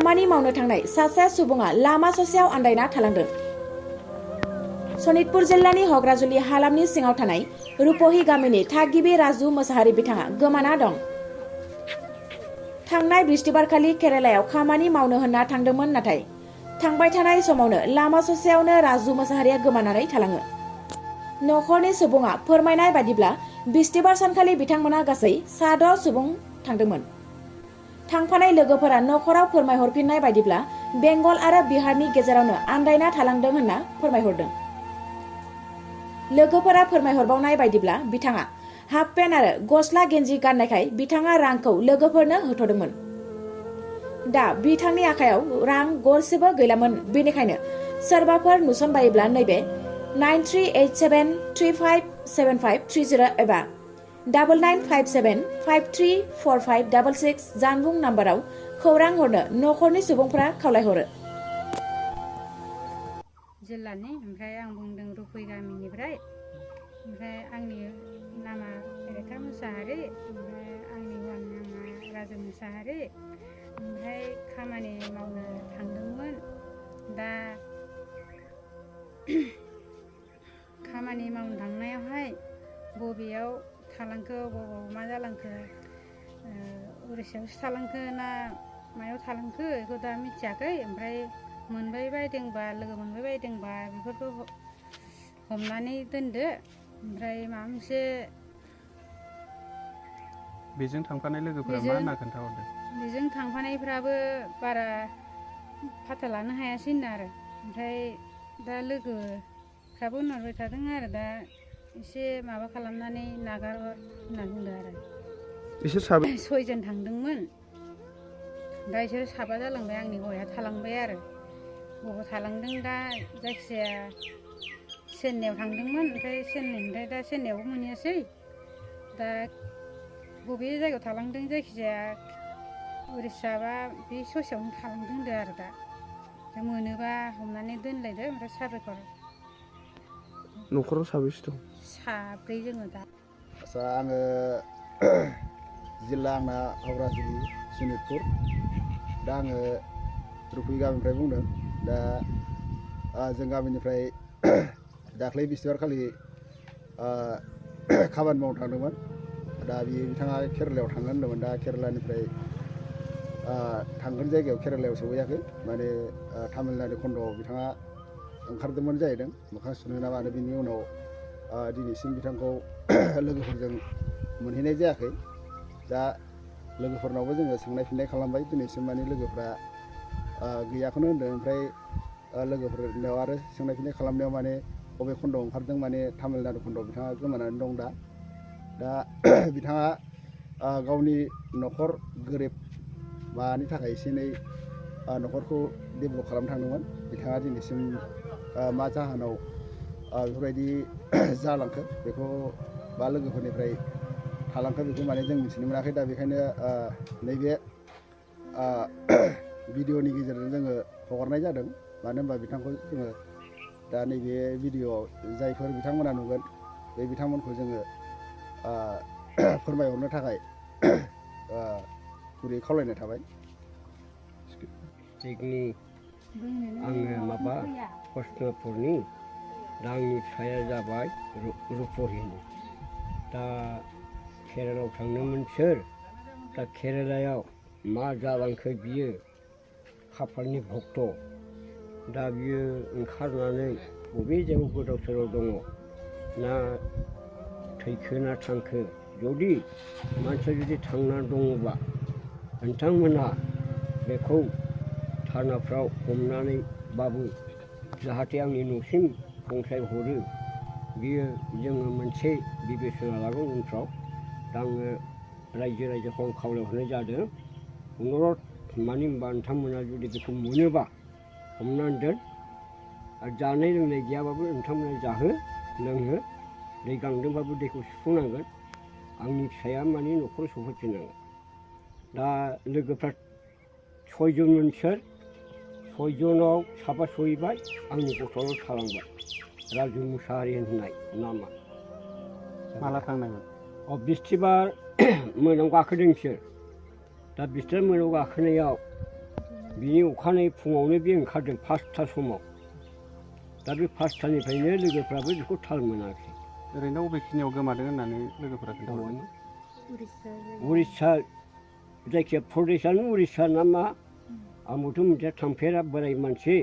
खामानि मावनो थांनाय सासे सुबुङा लामा ससेयाव आन्दायना थालांदों। सनितपुर जिल्लानि हग्राजुलि हालामनि सिङाव थानाय रुपहि गामिनि थागिबि राजु मोसाहारि बिथाङा गोमाना दं। थांनाय बृहस्पतिबारखालि केरालायाव खामानि मावनो होनना थांदोंमोन, नाथाय थांबाय थानाय समावनो लामा ससेयावनो राजु मोसाहारिया गोमानानै थालाङो। नखरनि सुबुङा फोरमायनाय बादिब्ला बृहस्पतिबार सानखालि बिथांमोना गासै 6 सुबुं थांदोंमोन। थांफानाय लोगोफोरा नखराव फोरमायहरफिननाय बादिब्ला बेंगल आरो बिहारनि गेजेरावनो आन्दायना थालांदों होनना फोरमायहरदों। लोगोफोरा फोरमायहरबावनाय बायदिब्ला बिथाङा हाफ पेन्ट आरो गस्ला गेन्जि गाननायखाय बिथाङा रांखौ लोगोफोरनो होथ'दोंमोन। दा बिथांनि आखायाव रां गरसेबो गैलामोन, बेनिखायनो सोरबाफोर नुसनबायोब्ला नैबे 9387357530 एबा 9957534566 जानबुं नाम्बाराव खौरां हरनो नखरनि सुबुंफोरा खावलायहरो। जिल्लानि ओमफ्राय आं बुंदों रुपहि गामिनिफ्राय। ओमफ्राय आंनि नामा रेखा मुसाहारि, ओमफ्राय आंनि हौवानि नामा राजु मुसाहारि। ओमफ्राय खामानि मावनो थांदोंमोन। दा खामानि मावनो थांनायावहाय बबेयाव थालांखो, बबाव मा जालांखो, उरिस्सायावसो थालांखो ना मायाव थालांखो बेखौ दा मिथियाखै। ओमफ्राय मोनबाय बायदोंबा, लोगो मोनबाय बायदोंबा बेफोरखौ हमनानै दोनदो। ओमफ्राय माबा मोनसे बेजों थांफानाय लोगोफोरा मा होनना खोन्थाहरदों? बेजों थांफानायफ्राबो बारा फाथा लानो हायासै होनदों आरो। ओमफ्राय दा लोगोफ्राबो होनहरबाय थादों आरो दा एसे माबा खालामनानै नागारहर होनना बुंदों आरो। बिसोर 6 जन थांदोंमोन, दा बिसोर 7 जालांबाय। आंनि हौवाया थालांबाय आरो। बबाव थालांदों दा जायखिजाया चेन्नाइयाव थांदोंमोन, ओमफ्राय चेन्नाइनिफ्राय दा चेन्नाइयावबो मोनहैयासै। दा बबे जायगायाव थालांदों जायखिजाया उरिस्सा बा बे ससेयावनो थालांदों होनदों आरो। दा मोनोबा हमनानै दोनलायदो। ओमफ्राय साबायखर। न'खराव साबेसे दं? 7 जोङो दा। आच्चा, आङो जिल्ला आंना हग्राजुलि सनितपुर। दा आङो रुपहि गामिनिफ्राय बुंदों। दा जों गामिनिफ्राय दाख्लै बिस्तिबारखालि खामानि मावनो थांदोंमोन। दा बिथाङा केरालायाव थांगोन होनदोंमोन। दा केरालानिफ्राय थांगोन जायगायाव केरालायाव सौहैयाखै, माने तामिलनाडु खन्द'आव बिथाङा ओंखारदोंमोन जाहैदों मोखां सुनो ना मानो। बिनि उनाव दिनैसिम बिथांखौ लोगोफोरजों मोनहैनाय जायाखै। दा लोगोफोरनावबो जोङो सोंनाय फिन्नाय खालामबाय, दिनैसिम माने लोगोफ्रा गैयाखौनो होनदों। ओमफ्राय लोगोफोरनाव आरो सोंनाय फिन्नाय खालामनायाव माने बबे खन्द'आव ओंखारदों, माने तामिलनाडु खन्द'आव बिथाङा गोमानानै दं। दा बिथाङा गावनि न'खर गोरिब माबानि थाखाय एसे एनै न'खरखौ डेभेलप खालामनो थांदोंमोन। बिथाङा दिनैसिम मा जाहोनाव बेफोरबायदि जालांखो बेखौ बा लोगोफोरनिफ्राय थालांखो बेखौ माने जों मिथिनो मोनाखै। दा बेखायनो नैबे भिडिअ'नि गेजेरजों जोङो हगारनाय जादों। मानो होनबा बिथांखौ जोङो दा नैबे भिडिअ'आव जायफोर बिथांमोना नुगोन, बे बिथांमोनखौ जोङो फोरमायहरनो थाखाय गुरै खावलायनाय थाबाय। आङो माबा कृष्णपुरनि, दा आंनि फिसाया जाबाय रुपहिनि। दा केरेलायाव थांदोंमोन सोर, दा केरेलायाव मा जालांखो बियो खाफालनि भक्त। दा बियो ओंखारनानै बबे जायगायाव गोदाव सोराव दङ, ना थैखो ना थांखो। जुदि मानसिया जुदि थांना दङबा नोंथांमोनहा बेखौ थानाफ्राव हमनानैबाबो जाहाथे आंनि न'सिम पहुंचायहरो, बियो जोङो मोनसे बिबेसना लागोन उनफ्राव। दा आङो रायजो राजाखौ खावलायहरनाय जादों, अनुरद, मानो होनबा नोंथांमोना जुदि बेखौ मोनोबा हमनानै दोन। आरो जानाय लोंनाय गैयाबाबो नोंथांमोना जाहो लोंहो, दै गांदोंबाबो दैखौ सुफुंनांगोन। आंनि फिसाया माने न'खराव सफैफिननांगोन। दा लोगोफ्रा 6 जनमोन सोर, 6 जनाव 7 सहैबाय, आंनि गथ'आल' थालांबाय। राजु मुसाहारि होननाय नामा। माला थांनायमोन? बिस्तिबार मोनायाव गाखोदों बिसोर। दा बिस्तिबार मोनायाव गाखोनायाव बिनि अखानायै फुङावनो बे ओंखारदों 5था समाव दा बे 5थानिफ्रायनो लोगोफ्राबो बेखौ थाल मोनाखै ओरैनो बबेखिनियाव गोमादों होननानै लोगोफोरा खोन्थाहरदों? उरिस्सा जायखिया प्रदेशआनो उरिस्सा ना मा आंबोथ' मिथिया थांफेरा बोराय मानसि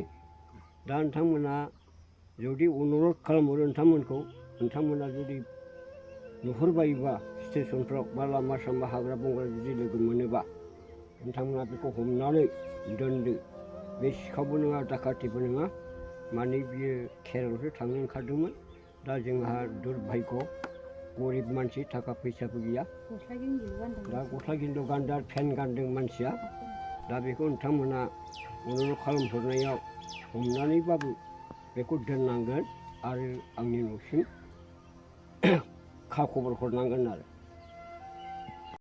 दा नोंथांमोना जुदि अनुरद खालामहरो नोंथांमोना जुदि नुहुरबायोबा स्टेसनफ्राव बा लामा सामा हाग्रा बंग्रा जुदि लोगो मोनोबा नोंथांमोना बेखौ हमनानै दोनदो बे सिखावबो नङा दाखाथिबो नङा माने बियो केरलसो थांनो ओंखारदोंमोन दा जोंहा दुर्भाग्य गरिब मानसि थाखा फैसाबो गैया दा गस्ला गिन्दु गानदों पेन्ट गानदों मानसिया दा बेखौ नोंथांमोना अनुरद खालामहरनायाव हमनानैबाबो बेखौ दोननांगोन आरो आंनि न'सिम खबर हरनांगोन आरो